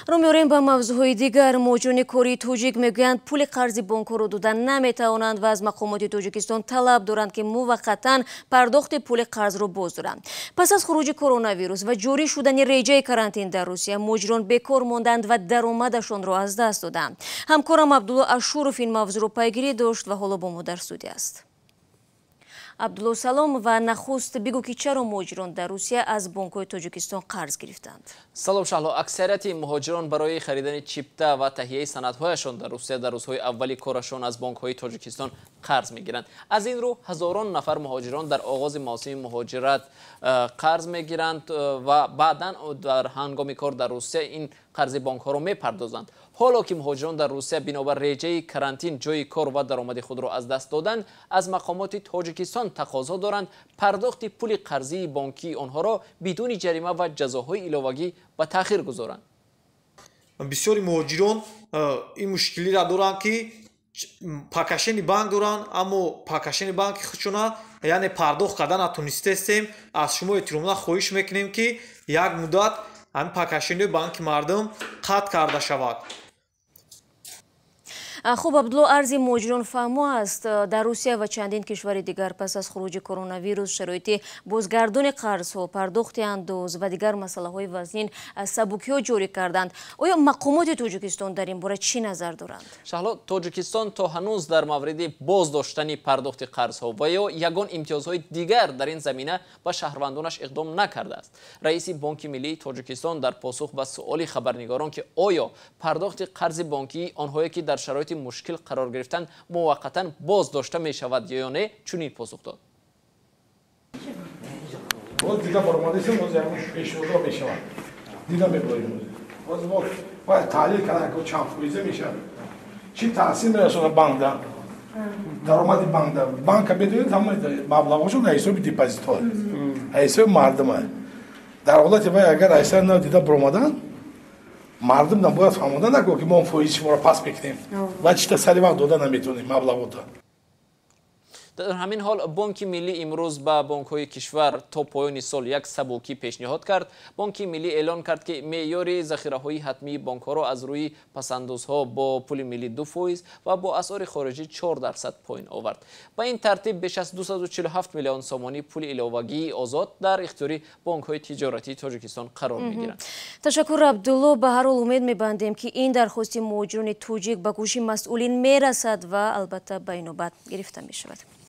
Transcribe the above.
Рӯ меорем ба мавзӯъҳои дигар. Муҳоҷирони кории тоҷик мегӯянд, пули қарзи бонкҳоро дода наметавонанд ва аз мақомоти Тоҷикистон талаб доранд, ки муваққатан пардохти пули қарзро боз доранд. Пас аз хуруҷи коронавирус ва ҷорӣ шудани реҷаи карантин дар Русия, муҳоҷирон бекор монданд ва даромадашонро аз даст доданд. Ҳамкорам Абдулло Ашуров ин мавзӯъро пайгирӣ дошт ва ҳоло бо мо дар студия аст. Абдулло, салом, ва нахуст бигӯ, ки чаро муҳоҷирон дар Русия аз бонкҳои Тоҷикистон қарз гирифтанд? Салом, Шаҳло. Аксарияти муҳоҷирон барои харидани чипта ва таҳияи санадҳояшон дар Русия дар рӯзҳои аввали корашон аз бонкҳои Тоҷикистон қарз мегиранд. Аз ин рӯ ҳазорон нафар муҳоҷирон дар оғози мавсими муҳоҷират қарз мегиранд ва баъдан дар ҳангоми кор дар Русия ин қарзи бонкҳоро мепардозанд. Ҳоло ки муҳоҷирон дар Русия бинобар реҷаи карантин ҷои кор ва даромади худро аз даст доданд, аз мақомоти Тоҷикистон тақозо доранд, пардохти пули қарзии бонкии онҳоро бидуни ҷарима ва ҷазоҳои иловагӣ ба таъхир гузоранд. Бисёри муҳоҷирон ин мушкилиро доранд, ки погашение банк доранд, аммо погашение банки худшона, яъне, пардохт карда натонистестем. Аз шумо эҳтиромона хоҳиш мекунем, ки як муддат ҳамин погашение банки мардум қатъ карда шавад. Хуб, Абдулло, арзи муҳоҷирон фаҳмо аст. Дар Русия ва чандин кишвари дигар пас аз хуруҷи коронавирус шароити бозгардони қарзҳо, пардохти андоз ва дигар масъалаҳои вазнин сабукиҳо ҷорӣ карданд. Оё мақомоти Тоҷикистон дар ин бора чӣ назар доранд? Шаҳло, Тоҷикистон то ҳанӯз дар мавриди боздоштани пардохти қарзҳо ва ё ягон имтиёзҳои дигар дар ин замина ба шаҳрвандонаш иқдом накардааст. Раиси Бонки миллии Тоҷикистон дар посух ба суоли хабарнигорон, ки оё пардохти қарзи бонкии онҳое, ки дар шароити мушкил қарор гирифтанд, муваққатан боз дошта мешавад ё не, чунин посух дод: Боз дида баромадесем, боз ягон пешниҳодҳо мешавад, дида мебарем. Боз мо бояд таҳлил кардан, ки чанд фоиза мешавад, чӣ таъсир мерасонад банкда, даромади банкда. Банка медонед, ҳама маблағҳошон дар ҳисоби депозитҳо, дар ҳисоби мардума. Дар ҳолати вай агар айсар нав дида баромадан, мардум бояд фаҳмода накун, ки мо фоизи шуморо пас мекунем ва чита сари вақт дода наметавонем маблағота. Дар ҳамин ҳол, Бонки миллӣ имрӯз ба бонкҳои кишвар то поёни сол як сабукӣ пешниҳод кард. Бонки миллӣ эълон кард, ки меъёри захираҳои ҳатмии бонкҳоро аз рӯи пасандозҳо бо пули миллӣ 2% ва бо асъори хориҷӣ 4% поин овард. Ба ин тартиб беш аз 247 миллион сомонӣ пули иловагии озод дар ихтиёри бонкҳои тиҷоратии Тоҷикистон қарор мегиранд. Ташаккур, Абдулло. Ба ҳар ҳол, умед мебандем, ки ин дархости муҳоҷирони тоҷик ба гӯши масъулин мерасад ва албатта ба инобат гирифта мешавад.